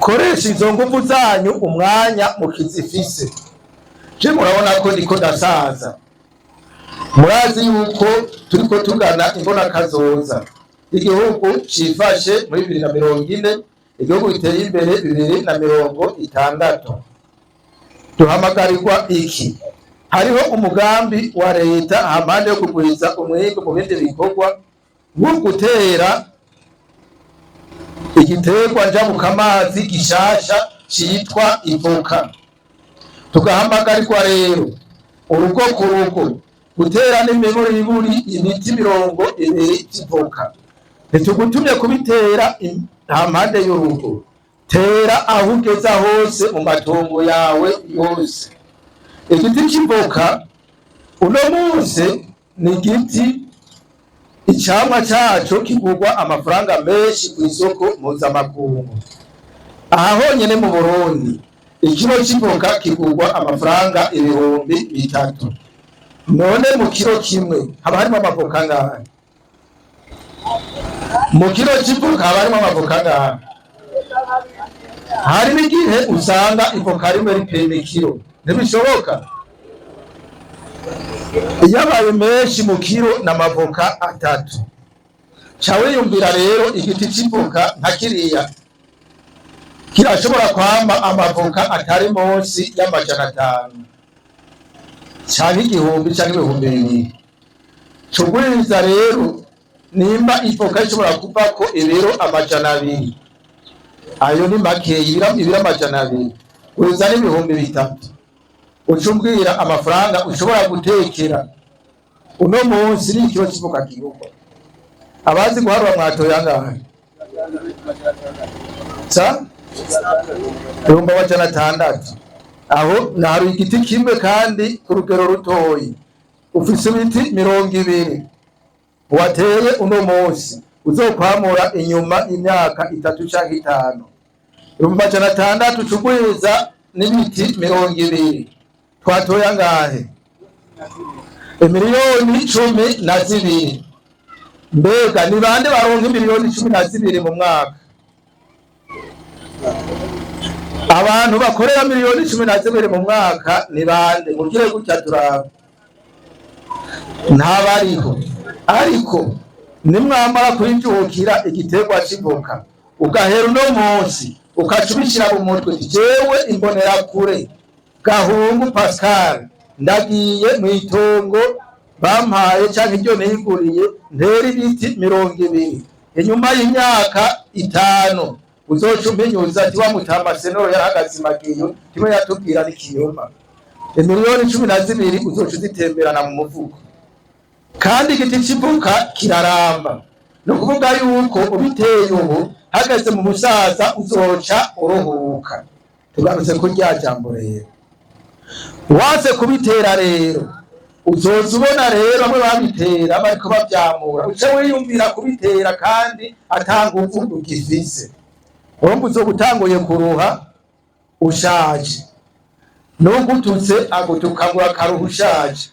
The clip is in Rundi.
Mukoresha izo nguvu zanyu umwanya mukizifise. Je murabona ko ndiko ndasaza. Murazi yuko turiko tugana imbona kazoza. Igihugu cifashe muri 2040, igihugu giteye imbere 2060. Duhamagarirwa iki? Hariho umugambi wa leta hampande yo kugwiza umwimbu mu bindi bikorwa wo gutera igiterwa njabukamazi gishasha citwa ivoka. Tugahamagarirwa rero urugo ku rugo gutera n'imiburiburi imiti 20 vy'ivoka. Ntitugutumye kubitera hampande y'urugo, tera aho ugeza hose mu matongo yawe yose. Igiti c'ivoka uno munsi ni igiti icamwa caco kigurwa amafaranga menshi kw'isoko mpuzamakungu. Aha honyene mu Burundi ikiro c'ivoka kigurwa amafaranga 3000. None mu kiro kimwe haba harimwo amavoka angahe? Mu kiro c'ivoka haba harimwo amavoka angahe? Hari n'igihe usanga ivoka rimwe ripima ikiro, ntibishoboka. Iyo abaye menshi mu kiro n'amavoka 3. Ca wiyumvira rero igiti c'ivoka nka kiriya kirashobora kwama amavoka atari munsi y'500 canke 1000 canke 2000. Cugwiriza rero nimba ivoka ishobora kuvako ibiro 200, ayo ni makeyi, ibiro 200 gwiza n'3000, uca umbwira amafaranga ushobora gutekera uno munsi n'ikiro c'ivoka kigurwa. Abazi guharura mwatoye angahe? Sa 600,000. Aho naharuye igiti kimwe kandi ku rugero rutoyi. Ufise ibiti 20 wateye uno munsi uzokwamura inyuma y'imyaka 3 canke 5. 600,000 cugwiza n'ibiti 20, twatoye angahe? 12 miliyoni. Mbega ni bande baronka 12 miliyoni mu mwaka? Abantu bakorera 12 miliyoni mu mwaka ni bande? Mugire gutya turaba, ntabariho. Ariko nimwamara kwijukira igiterwa c'ivoka, ugahera uno munsi ukaca ubishira mu mutwe, jewe imbonerakure Gahungu Pascal ndagiye mw'itongo bampaye canke iryo niguriye ntera ibiti 20, inyuma y'imyaka 5 uzoca umpinyuza ati wa mutama senoro yarahagaze imagiyo kimwe yatubwira n'ikiyoma. 12 miliyoni uzoca uzitemberana mu mufuko. Kandi igiti c'ivoka kiraramba, ni ukuvuga yuko ubiteye ubu hageze mu musaza uzoca uruhuka. Tugarutse kuri rya jambo rero, waze kubitera rero uzoza ubona rero bamwe babitera bariko bavyamura, uce wiyumvira kubitera kandi ata nguvu ugifise. Urumva uzoba utanguye kuruha ushaje, n'ugututse agutuka ngo akaruha ushaje.